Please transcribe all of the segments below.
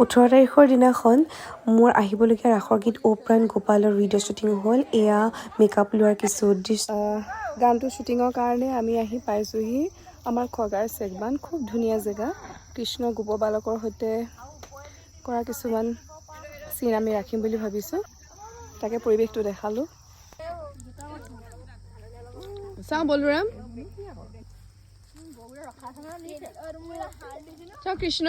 18 তাৰিখৰ দিনাখন মোৰ আহিবলগীয়া ৰাসৰ গীত অ' প্ৰাণ গোপালৰ ভিডিঅ' শ্বুটিং হ'ল। এয়া মেকআপ লোৱাৰ কিছু দৃশ্য। গানটো শ্বুটিঙৰ কাৰণে আমি আহি পাইছোঁহি আমাৰ খগাৰ চেকবান। খুব ধুনীয়া জেগা। কৃষ্ণ গোপ বালকৰ সৈতে কৰা কিছুমান চিন আমি ৰাখিম বুলি ভাবিছোঁ। তাকে পৰিৱেশটো দেখালোঁ। চাওঁ বলোৰাম, চাওঁ কৃষ্ণ।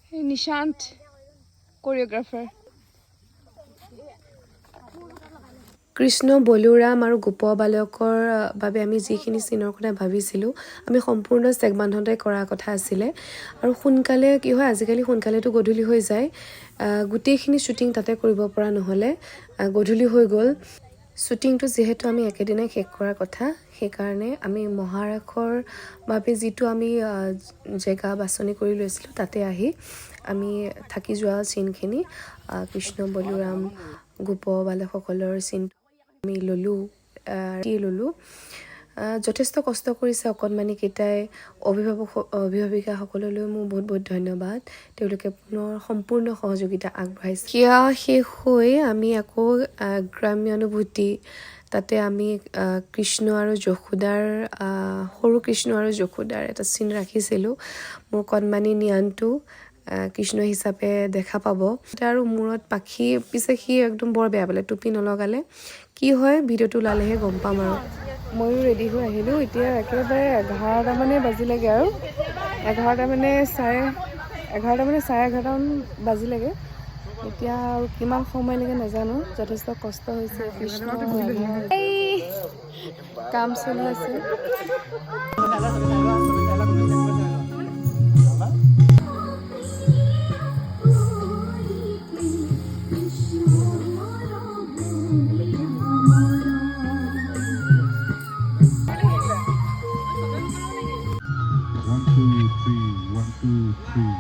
সেই নিশান্ত কৰিঅ'গ্ৰাফাৰ। কৃষ্ণ, বলোৰাম আৰু গোপ বালকৰ বাবে আমি যিখিনি চিনৰ কথা ভাবিছিলোঁ, আমি সম্পূৰ্ণ চেকবান্ধতে কৰা কথা আছিলে। আৰু সোনকালে কি হয়, আজিকালি সোনকালেতো গধূলি হৈ যায়। গোটেইখিনি শ্বুটিং তাতে কৰিব পৰা নহ'লে, গধূলি হৈ গ'ল। শ্বুটিংটো যিহেতু আমি একেদিনাই শেষ কৰাৰ কথা, সেইকাৰণে আমি মহাৰাসৰ বাবে যিটো আমি জেগা বাছনি কৰি লৈছিলোঁ, তাতে আহি আমি থাকি যোৱা চিনখিনি, কৃষ্ণ, বলোৰাম, গোপ বালকসকলৰ চিন আমি ল'লোঁ, ল'লোঁ। যথেষ্ট কষ্ট কৰিছে অকণমানিকেইটাই। অভিভাৱক অভিভাৱিকাসকললৈ মোৰ বহুত বহুত ধন্যবাদ। তেওঁলোকে পুনৰ সম্পূৰ্ণ সহযোগিতা আগবঢ়াইছে। সেয়া শেষ হৈ আমি আকৌ গ্ৰাম্য অনুভূতি, তাতে আমি কৃষ্ণ আৰু যশোদাৰ, সৰু কৃষ্ণ আৰু যশোদাৰ এটা চিন ৰাখিছিলোঁ। মোৰ কণমানি নিয়ানটো কৃষ্ণ হিচাপে দেখা পাব আৰু মূৰত পাখি। পিছে সি একদম বৰ বেয়া পালে টুপি নলগালে। কি হয়, ভিডিঅ'টো ওলালেহে গম পাম আৰু। ময়ো ৰেডি হৈ আহিলোঁ। এতিয়া একেবাৰে 11টা মানে বাজিলেগৈ আৰু 11টা মানে 11:30 মানে 11:30মান বাজিলেগৈ। এতিয়া আৰু কিমান সময় লাগে নাজানো। যথেষ্ট কষ্ট হৈছে। কৃষ্ণ ৰাধা কাম চলি আছে। One, two, three, one, two, three.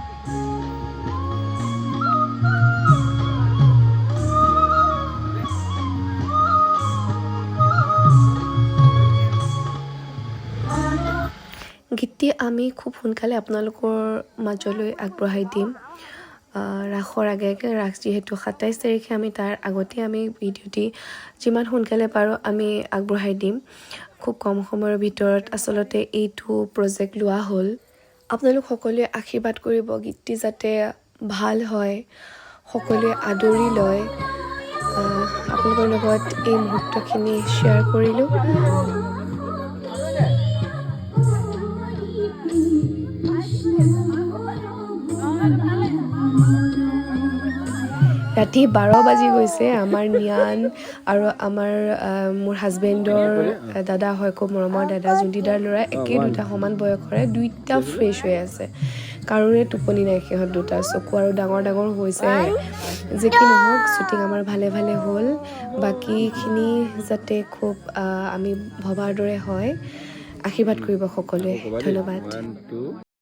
গীতটি আমি খুব সোনকালে আপোনালোকৰ মাজলৈ আগবঢ়াই দিম ৰাসৰ আগে আগে। ৰাস যিহেতু 27 তাৰিখে, আমি তাৰ আগতে আমি ভিডিঅ'টি যিমান সোনকালে পাৰোঁ আমি আগবঢ়াই দিম। খুব কম সময়ৰ ভিতৰত আচলতে এইটো প্ৰজেক্ট লোৱা হ'ল। আপোনালোক সকলোৱে আশীৰ্বাদ কৰিব, গীতটি যাতে ভাল হয়, সকলোৱে আদৰি লয়। আপোনালোকৰ লগত এই মুহূৰ্তখিনি শ্বেয়াৰ কৰিলোঁ। ৰাতি 12 বাজি গৈছে। আমাৰ নিয়ান আৰু আমাৰ মোৰ হাজবেণ্ডৰ দাদা হয়, খুব মৰমৰ দাদা, জুণ্টিদাৰ ল'ৰা, একেই দুটা সমান বয়সৰে, দুইটা ফ্ৰেছ হৈ আছে। কাৰোৰে টোপনি নাই। সিহঁত দুটা চকু আৰু ডাঙৰ ডাঙৰ হৈছেহে। যি কি নহওক, শ্বুটিং আমাৰ ভালে ভালে হ'ল। বাকীখিনি যাতে খুব আমি ভবাৰ দৰে হয়, আশীৰ্বাদ কৰিব সকলোৱে। ধন্যবাদ। One, two.